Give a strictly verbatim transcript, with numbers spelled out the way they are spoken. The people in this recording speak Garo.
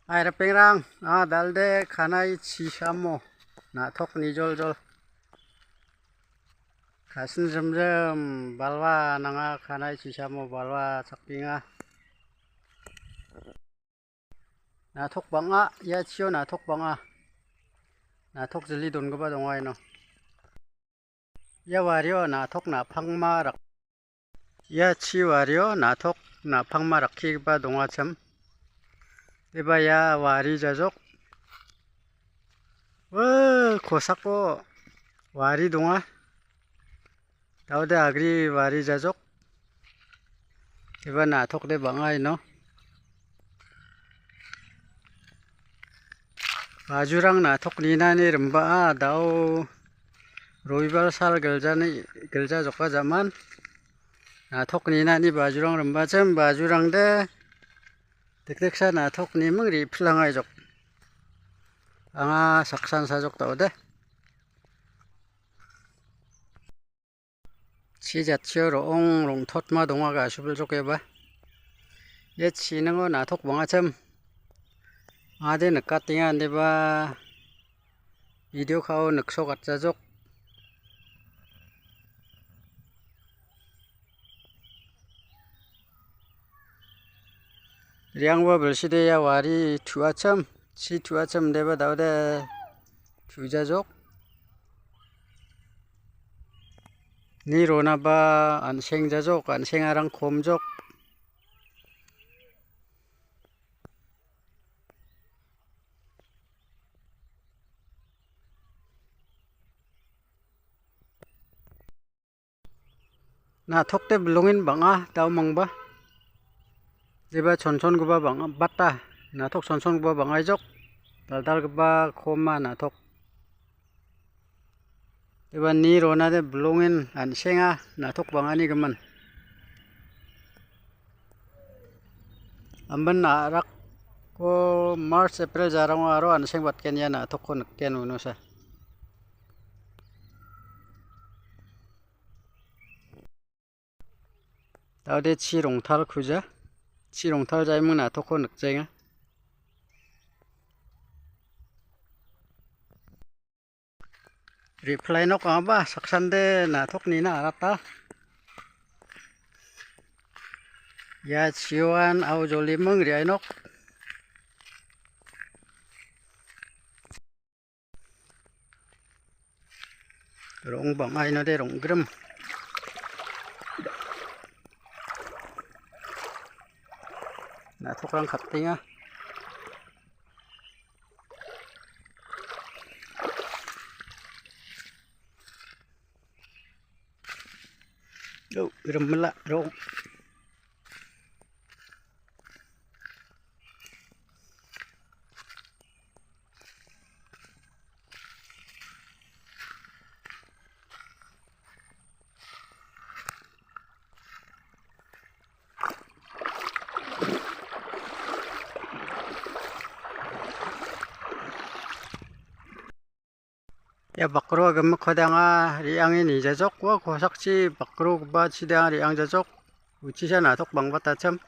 Hai ripengrang, ah, dalde kanai chisamo na·tok nijoljol. Kasin jimjim balwa nanga kanai chisamo balwa chakpenga. Na·tok bang·a, ia chio na·tok bang·a. Na·tok jili dongipa donga ino. Ia wario na·tok napangma rak-, ia chi wario na·tok napangma rakkigipa dongachim. Eba ia wari jajok. Ua kosako wari donga. Daode agri wari jajok. Iba na·tokde bang·a ino. Bajurang na·tok ninani rimba·a dao robibar sal giljani, gilja jokba jaman. Na·tok ninani bajurang rimbachim bajurangde dikdiksa na·tok niming re·pilangaijok. Anga saksan sajok daode. Chi jatchio ro·ong rongtotma donga ga·subiljokeba. Ia chiningo na·tok bang·achim. Ade nikatenga indeba video ka·o nikso gatjajok. Re·angba bilside ia wari tu·achim, chi tu·achim indeba daode tu·jajok. Ni ronaba an·seng jajok, an·sengarang komjok. Na·tokde bilongen bang·a dao mangba. Jeba chonsongipa bang·a, bata. Na·tok chonsongipa bang·aijok. Daldalgipa koma na·tok. Iba ni ronade bilongen an·senga na·tok bang·ani gimin. Amin na·rakko March, April jarango aro an·seng batgen ia na·tokko niken unosa. Daode chi rongtal kuja. Chi rongtal jaiming na·tokko nikjaenga. Reply nok ong·aba saksande na·tok nina arata. Ia chioan au joliming re·ai nok. Rong bang·a inode rong·grim. Na·tokrang kaptenga. Oh, rimila rong. Ia bakro gimikkode anga re·ange nijajok, ua kosakchi bakrogipa chide anga re·angjajok. Uchisa na·tok bangbatachim.